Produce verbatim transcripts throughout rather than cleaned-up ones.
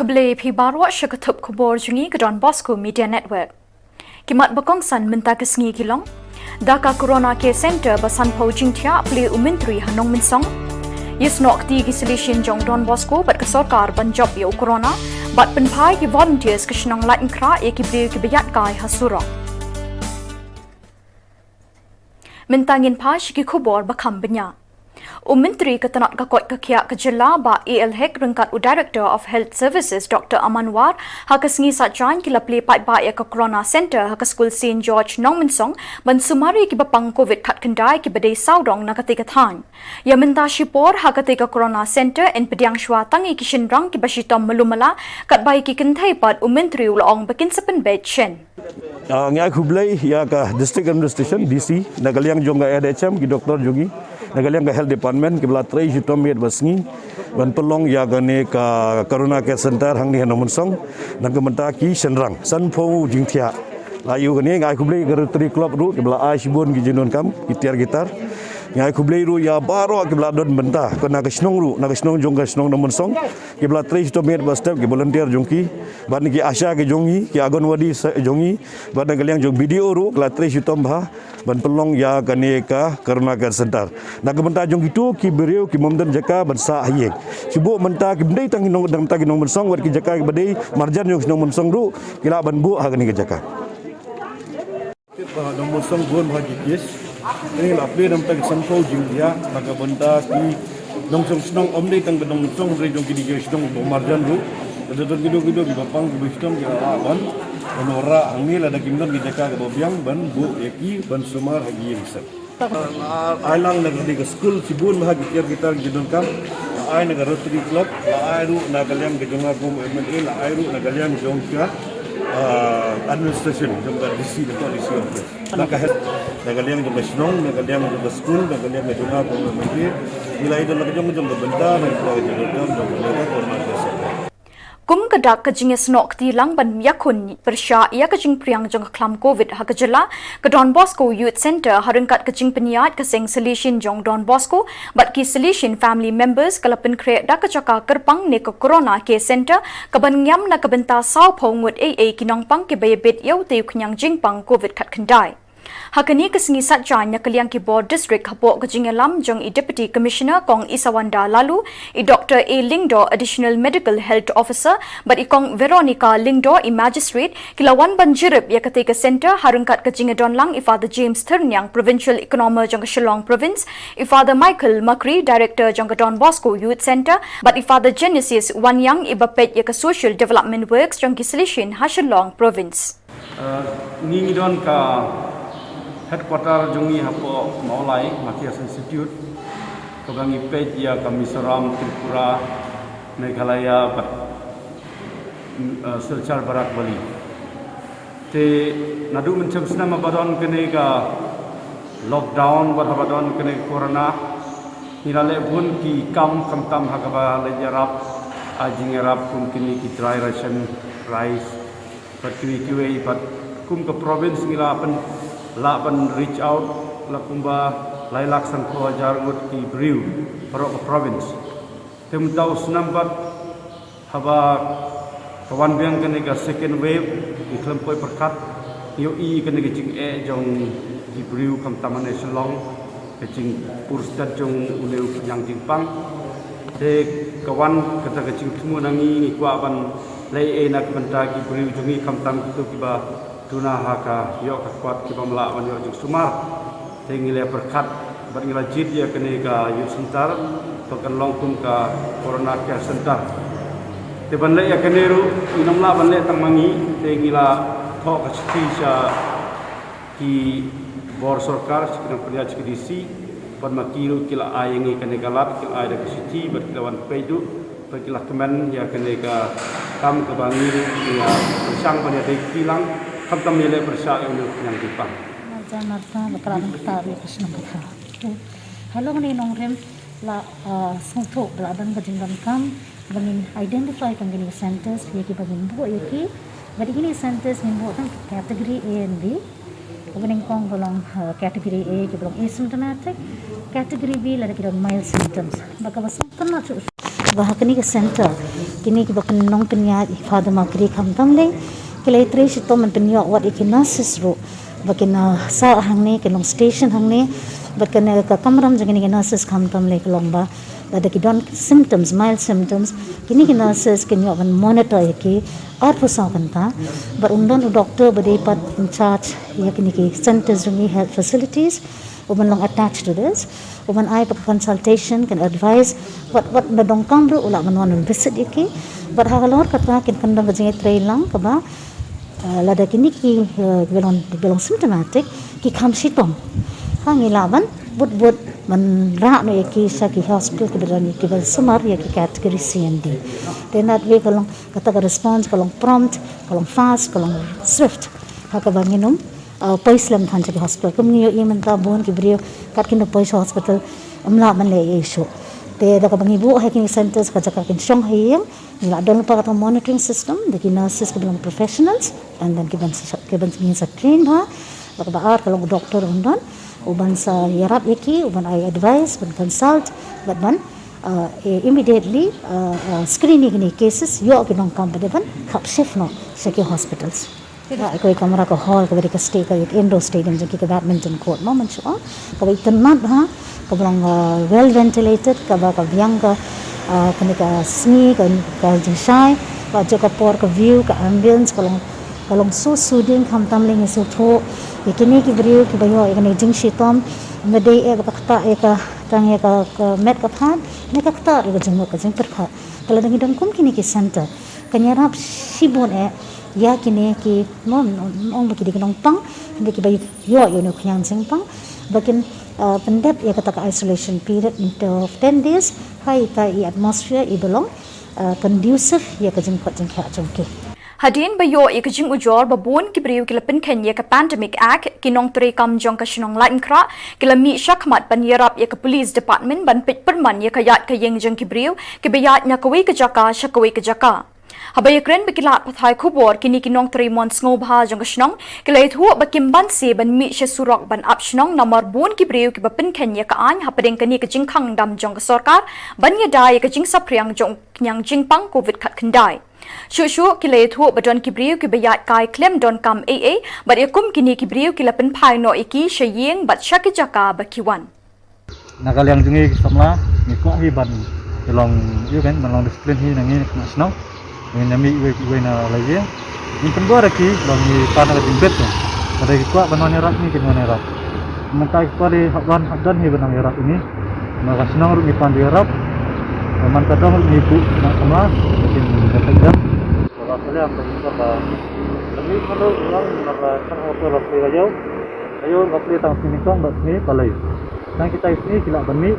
Khublei phi baroh sha ka thup khubor jong ngi ka Don Bosco Media Network. Ki mat ba kongsan mynta ka sngi ki long: da ka Corona Care Center ba sanphew jingthiah plie u Myntri ha Nongmynsong. Ïasnoh kti ki slishin jong Don Bosco bad ka sorkar ban jop ïa u Corona, bad pynphai ki volunteers ka shnong Laitumkhrah ïa ki briew kiba ïaid kai ha surok. Mynta ngin phai sha ki khubor ba kham bniah. U Myntri ka tnat ka koit ka khiah ka jylla Bah A L Hek ryngkat u Director of Health Services Doctor Aman War ha ka sngi Saitjaiñ ki la plie paidbah ïa ka Corona Center ha ka skul Saint George Nongmynsong ban sumar ïa kiba pang Covid khatkhyndai kiba dei sawdong na katei ka thaiñ. Ïa mynta shipor ha katei ka Corona Center yn pdiang shuwa tang ïa ki shynrang kiba shitom malu mala, katba ïa ki kynthei pat u Myntri u la ong ba kin sa pynbeit shen. Ah, ngi ai khublei ïa ka District Administration, D C, na ka liang jong ka N H M, ki doktor jong ngi, na ka liang ka Health Department, kiba la trei shitom miet bad sngi ban pynlong ïa kane ka Corona Care Center hangne ha Nongmynsong, na ka bynta ki shynrang. Sanphew jingthiah. La ïoh kane, ngi ai khublei ka Rotary Club ruh, kiba la ai shibun ki jingdonkam, ki tiar ki tar. Ngi ai khublei ruh ïa baroh kiba la don bynta, ko na ka shnong ruh, na ka shnong jong ka shnong Nongmynsong, kiba la trei shitom miet bad step, ki volunteer jong ki, bad na ki ASHA ki jong ngi, ki Anganwadi sa-, jong ngi, bad na ka liang jong B D O ruh, ki la trei shitom bha ban pynlong ïa kane ka Corona Care Center. Na ka bynta jong kito ki briew kiba ym don jaka ban sah ha ïing. Shibun mynta kim dei tang ki nong, tang ki Nongmynsong, wat ki jaka kiba dei marjan jong Nongmynsong ruh ki lah ban buh ha kane ka jaka. Tip ba Nongmynsong bun bha ki case. Kane la plie namar ki sanphew jingthiah, na ka bynta ki nongshong shnong, ym dei tang ka Nongmynsong, hynrei jong kine ki shnong ba marjan ruh. Lada don kino kino kiba pang kiba shitom, ki lah ban, ban wanrah hangne, lada kim don ki jaka kaba biang ban buh ïa ki ban sumar ha ki ïing sep. La ai lang na ka skul shibun bha ki tiar ki tar ki jingdonkam. La ai na ka Rotary Club, la ai ruh na ka liang ka jong nga kum M L A, la ai ruh na ka liang jong ka, ah, administration, jong ka D C, na ka D C office. Na ka health, na ka liang jong ka shnong, na ka liang jong ka skul, na ka liang ka jong nga kum M L A. Ngi la ïadon la ka jong, jong ka bynta, na ka jong ka jingdonkam, jong ka bynta, ka Corona Care Center. Kum ka dak ka jingïasnoh kti lang ban ïakhun pyrshah ïa ka jingpriang jong ka khlam Covid ha ka jylla, ka Don Bosco Youth Center ha ryngkat ka jingpynïaid ka seng slishin jong Don Bosco bad ki slishin family members ka la pynkhreh da ka jaka kyrpang ne ka Corona Care Center kaban ngiam na ka bynta sawphew ngut ei ei ki nongpang kiba ïabit ïa utei u khñiang jingpang Covid khatkhyndai. Ha kane ka sngi Saitjaiñ, na ka liang ki bor district, hapoh ka jingïalam jong i Deputy Commissioner Kong Isawanda Laloo, i Doctor A Lyngdoh, Additional Medical Health Officer, bad i Kong Veronica Lyngdoh, i Magistrate, ki la wan ban jurip ïa katei ka center ha ryngkat ka jingïadon lang i Father James Thyrniang, Provincial Economer jong ka Shillong Province, i Father Michael Makri, Director jong ka Don Bosco Youth Center, bad i Father Genesis Wanniang, iba peit ïa ka Social Development Works jong ki slishin ha Shillong Province. Eh, ngi ngi don ka headquarter jong ngi hapoh Mawlai, Mathias Institute, kaba ngi peit ïa ka Mizoram, Tripura, Meghalaya, bad, mm, eh, Silchar Barak Valley. Te naduh mynshem snem haba don kane ka lockdown, bad haba don kane ka corona, ngi la leh bun ki kam khamtam ha kaba la ïarap, ah, jingïarap kum kine ki dry ration, rice, bad kiwei kiwei, bad kum ka province ngi la pyn, la pyn reach out la kumba lai lak sanphew hajar ngut ki briew baroh ka province. Te mynta u snem pat haba ka wan biang kane ka second wave, ngi khlem poi pyrkhat, ngi ïohi kane ka jingeh jong ki briew khamtam hangne Shillong, ka jingpur stet jong une u khñiang jingpang. Te ka wan kata ka jingthmu na ngi, ngi kwah ban leh ei ei na ka bynta ki briew jong ngi khamtam kito kiba duna ha ka ïoh ka kwat, kiba ym lah ban ïoh jingsumar. Te ngi la pyrkhat bad ngi la jied ïa kane ka youth center ba kan long kum ka Corona Care Center. Te ban leh ïa kane ruh ngim lah ban leh tang ma ngi, te ngi la thoh ka shithi sha ki bor sorkar, sha ki nongpynïaid, sha ki D C, bad ma ki ruh ki la ai ïa ngi kane ka lad, ki la ai da ka shithi, bad ki la wan peit ruh, bad ki la kmen ïa kane ka kam kaba ngi ruh ngi ïa pyrshang ban ïadei kti lang, khamtam ïaleh pyrshah ïa une u khñiang jingpang. Marjan marpa ba ka la dang ktah ruh ka shnong ka thaw. Halor kane ka nongrim la, ah, sngewthuh ba la don ka jingdonkam ba ngin identify tang kine ki centers ïa kiba ngin buh ïa ki. Bad ïa kine ki centers ngin buh tang category A and B. Kaba nyngkong ka long, ah, category A, kiba long asymptomatic. Category B lada ki don mild symptoms. Ba kaba sngewtynnat shuh ba ha kane ka center Kine kiba pynlong pynïaid ïa i Father Makri khamtam lei, ki la ïatrei shitom ban pynïoh wat ïa ki nurses ruh ba kin, ah, sah hangne, kin long station hangne, bad kane ka kamram jong kine ki nurses khamtam lei ka long ba lada ki don symptoms, mild symptoms, kine ki nurses kin ïoh ban monitor ïa ki arphew saw kynta. Bad un don u doctor ba dei pat in charge ïa kine ki centers jong ngi, health facilities, u ban long attached to this, u ban ai pat consultation, kan advise, wat, wat na donkam ruh u lah ban wan visit ïa ki. Bad halor kata kin kyndon ka jingïatrei lang kaba, ah, lada kine ki, ah, kiba long, kiba long symptomatic, ki kham shitom, ha, ngi lah ban bud bud ban rah noh ïa ki sha ki hospital kiba don, kiba sumar ïa ki category C and D. Te in that way ka long, kata ka response ka long prompt, ka long fast, ka long swift, ha kaba ngin ym, ah, poi slem than sha ki hospital. Kum ngi ïohi mynta bun ki briew kat kin da poi sha hospital, ym lah ban leh ei ei shuh. Te da kaba ngi buh ha kine ki centers, ka jaka kin shong ha ïing, ngi la don lypa kata monitoring system da ki nurses kiba long professionals, and then kiban sa, kiban ngin sa train bha. Bad kaba ar ka long u doctor un don, u ban sa ïarap ïa ki, u ban ai advice, ban consult, bad ban, ah, eh, immediately, ah, ah, screen ïa kine cases, ïoh ki nongkam bad ban khap shift noh sha ki hospitals. Ka, kawei ka kamra, ka hall kaba dei ka sta-, ka indoor stadium jong ki, ka badminton court mo mynshuwa, kaba itynnad bha, kaba long, ah, well ventilated, kaba ka biang ka, ah, kane ka sngi ka, ka jingshai, bad jong ka por, ka view, ka ambience ka long, ka long so soothing, khamtam lei ngi sngewthuh ïa kine ki briew kiba ïoh ïa kane ka jingshitom. Ym dei eh ba ka ktah ïa ka, tang ïa ka, ka met ka phad, ne ka ktah ïa ka jingmut ka jingpyrkhat. Te lada ngi don kum kine ki center, kan ïarap shibun eh ïa kine ki, mo, ong ba ki dei ki nongpang, hynrei kiba ïoh ïa une u khñiang jingpang, ba kin, ah, pyndep ïa kata ka isolation period of ten days ha ita i atmosphere iba long, ah, conducive ïa ka jingkhot jingkhiah jong ki. Hadien ba ïoh ïa ka jingujor ba bun ki briew ki la pynkheiñ ïa ka Pandemic Act, ki nongtrei kam jong ka shnong Laitumkhrah ki la mih shakhmat ban ïarap ïa ka Police Department ban peit pyrman ïa ka ïaid ka ïeng jong ki briew kiba ïaid na kawei ka jaka sha kawei ka jaka. Haba ïakren bad ki lad pathai khubor, kine ki nongtrei mon sngewbha jong ka shnong ki la ïathuh ba kim banse ban mih sha surok ban ap shnong namar bun ki briew kiba pynkheiñ ïa ka aiñ hapdeng kane ka jingkhang dam jong ka sorkar ban ïada ïa ka jingsaphriang jong u khñiang jingpang Covid khatkhyndai. Shuh shuh ki la ïathuh ba don ki briew kiba ïaid kai khlem donkam ei ei, bad ïa kum kine ki briew ki la pynphai noh ïa ki sha ïing bad sha ki jaka ba ki wan. Na ka liang jong ngi ki samla, ngi kwah hi ban, ngi long, ïa kan, ban long discipline hi na ngi na shnong. Ngi na mih iwei iwei na la ïing. Ngi pynbor ïa ki ba ngi pan na ka jingbit. Lada ki kwah ban wan ïarap, ngi kin wan ïarap. Mynta ki kwah dei hap wan hap don hi ban nang ïarap ïa ngi. Na ka shnong ruh ngi pan ïarap. Ba man ka dong ruh ngi buh na samla, ngi kin dapat jam. Ba ka liang ba ngi kwah ba, ngi ruh ngi long na ka tang auto la plie ka ïew. Ka ïew ka plie tang sngi nyngkong bad sngi palei. Tang kita ki sngi ki lah ban mih.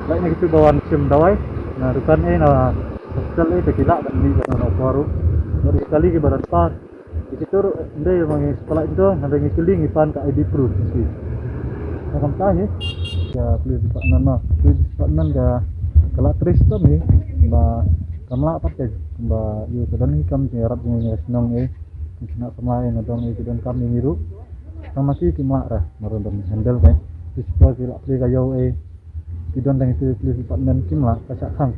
Lait na kitu ba wan shim dawai na dukan eh, na hospital eh, te ki lah ban mih ban wan na upa ruh. Bad ki kali kiba don pass, ki kitu ruh, ym dei ba ngi spalait to, hynrei ngi kylli, ngi pan ka I D proof ki. Na kumta hi ïa police department, ma police department ka, ka la trei shitom hi ba kam lah pat ka, ba ïa ka don hi kam jingïarap jong ngi na shnong eh. Ki khynnah samla eh, na dong eh, ki donkam ïa ngi ruh. Tang ma ki kim lah re, mar ban handle ka. Ki spah ki la plie ka ïew eh, ki don tang ïa ki police department kim lah, ka shah khang.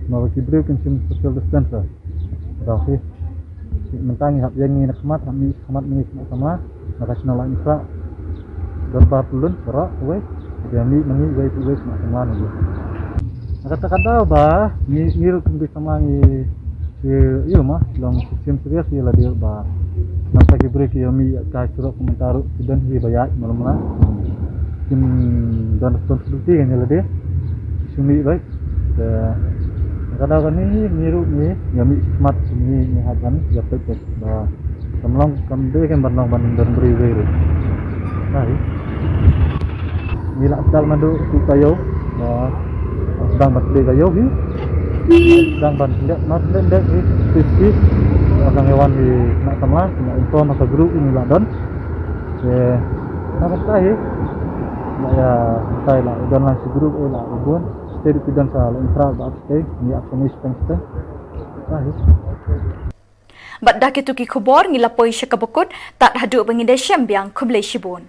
Namar ba ki briew kim shim social distance re. Tang hi, mynta ngi hap ïeng ngi na khmat, hap mih khmat ngi khynnah samla na ka shnong Laitumkhrah. Don ba pylun baroh uwei, ïa mih ma ngi uwei uwei khynnah samla na ngi. Na kata ka daw ba ngi, ngi ruh kum ki samla ngi, ngi ïoh ma long system serious ïa lade ba namar ki briew ki ïa mih ïa kai surok, kumta ruh ki don hi ba ïaid malam la. Kim don responsibility kan ïa lade. Shu mih bai. Te na ka daw kane ngi ruh ngi ïa mih khmat, ngi, ngi hap ban ïa peit peit ba kam long, kam dei kan ban long ban don briew briew ruh. Ai. Ngi la sdang naduh shu ka ïew, ba sdang ban plie ka ïew hi. Sdang ban plie, mar plie dek hi, plie plie. Ba ka ngi wan hi na samla, na inform ka group ngi la don. Te na ka ta hi. Na ïa, ta la don lang shi group, eh, la bun. Stay di don sa la infra ba stay, ngi ap kami stay stay. Ta hi. Bad da kitu ki khubor ngi la poi sha kaba kut, tad haduh ba ngin da shem biang, khublei shibun.